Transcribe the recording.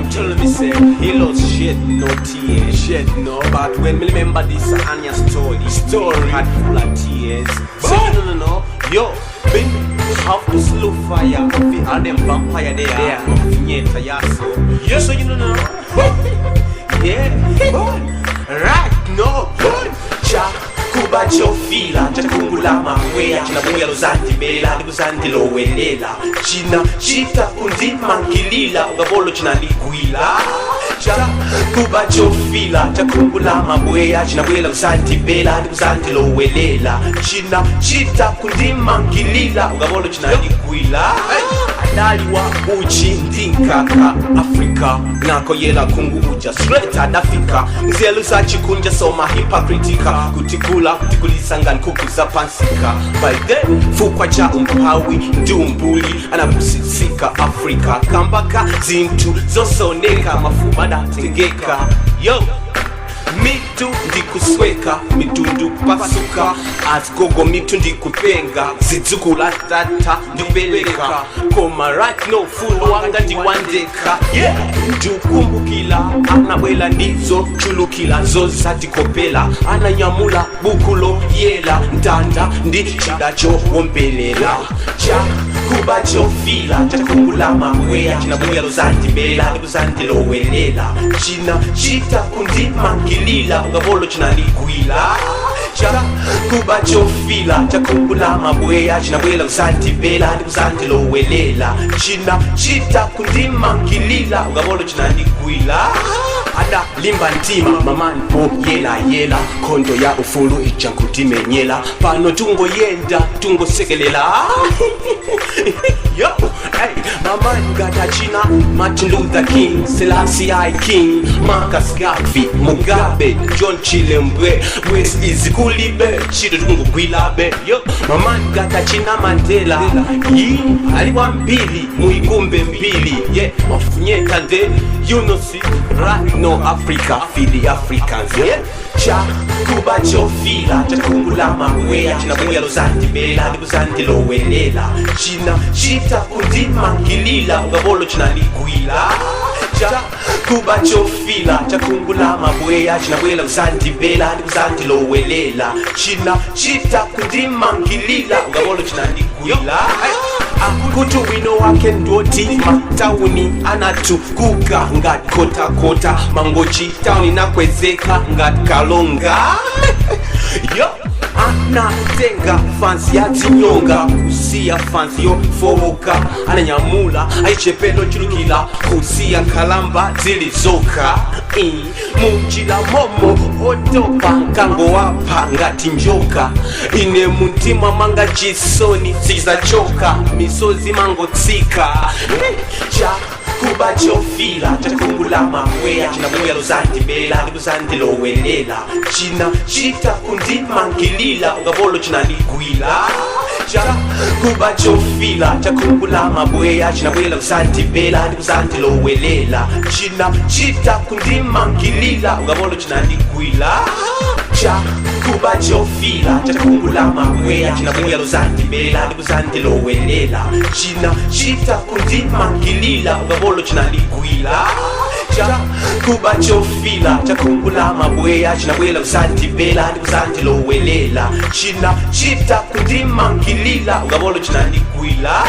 Them telling me say he lost shed no tears, shed no. But when me remember this Anya story, story had full of tears. Say no no no, yo, been have to slow fire the all them vampire there, Finyeta yaso. Yes, so you know no. Yeah, good. Right, no, good. Cha kuba chofila chakungula mabweya chinabuya lozandibela ndikuzandilowelela china chita kundimangilila ukapolo chinandigwila cha kuba chofila chakungula mabweya chinabwela kuzandibela ndikuzandilowelela china chita kundimangilila ukapolo chinandigwila adali wa uchi ndinkaka Afrika nakoyela kungu uja straight adafika nzelu zachikunja soma hypocritica kutikula kutikulisanga nkuku za pansika by then fukwa cha umphawi ndumbuli anapusisika Afrika kambaka zinthu zosoneka mafupa adatengeka yo mitu ndikusweka mitundu kupasuka azigogo mitu ndikupenga zidzukula tata ndikupeleka koma right now ufulu wanga ndiwandeka yeah ndikukumbukila anabwela ndizo chulukila zozatikopela ananyamula bukulo yela ntanda ndi chida chowombelela cha kuba chofila chakungula mabweya chinabuya lozandibela ndikuzandilowelela china chita kundimangilila ukapolo chinandigwila cha kuba chofila chakungula mabweya chinabwela kuzandibela ndikuzandilowelela china chita kundimangilila ukapolo chinandigwila ada limba mtima mamanipo yela yela khondo ya ufulu ija nkutimenyela pano tungoyenda tungosekelela yo hey, mamani gatachina Martin Luther King, Selassie I King, Marcus Garvey, Mugabe, John Chilembwe wes izikulibe chito tungogwilabe yo mamani gatachina Mandela yi ali mbili muikumbe mbili ye mafunyeta nde you know see right now Africa feel the Africans yeah cha kuba chofila chakungula mabweya chinabuya lozandibela ndikuzandilowelela china chita kundimangilila ukapolo chinandigwila cha kuba chofila chakungula mabweya chinabwela kuzandibela ndikuzandilowelela china chita kundimangilila ukapolo chinandigwila akuti wino wake ndoti matauni anatukuka ngati kotakota Mangochi tauni nakwezeka ngati Kalonga yo anatenga fansi ya tinyonga kusiya fansi yofowoka ananyamula ayichepelo chulukila kusiya nkhalamba zilizoka munjila momo otopa nkango wapha ngati njoka ine muntima manga chisoni sichizachoka misozi mangotsika cha kuba chofila chakungula mabweya chinabuya lozandibela ndikuzandilowelela china chita kundimangilila ukapolo chinandigwila cha kuba chofila chakungula mabweya chinabwela kuzandibela ndikuzandilowelela china chita kundimangilila ukapolo chinandigwila cha kuba chofila chakungula mabweya chinabuya lozandibela ndikuzandilowelela china chita kundimangilila ukapolo chinandigwila cha kuba chofila chakungula mabweya chinabwela kuzandibela ndikuzandilowelela china chita kundimangilila ukapolo chinandigwila.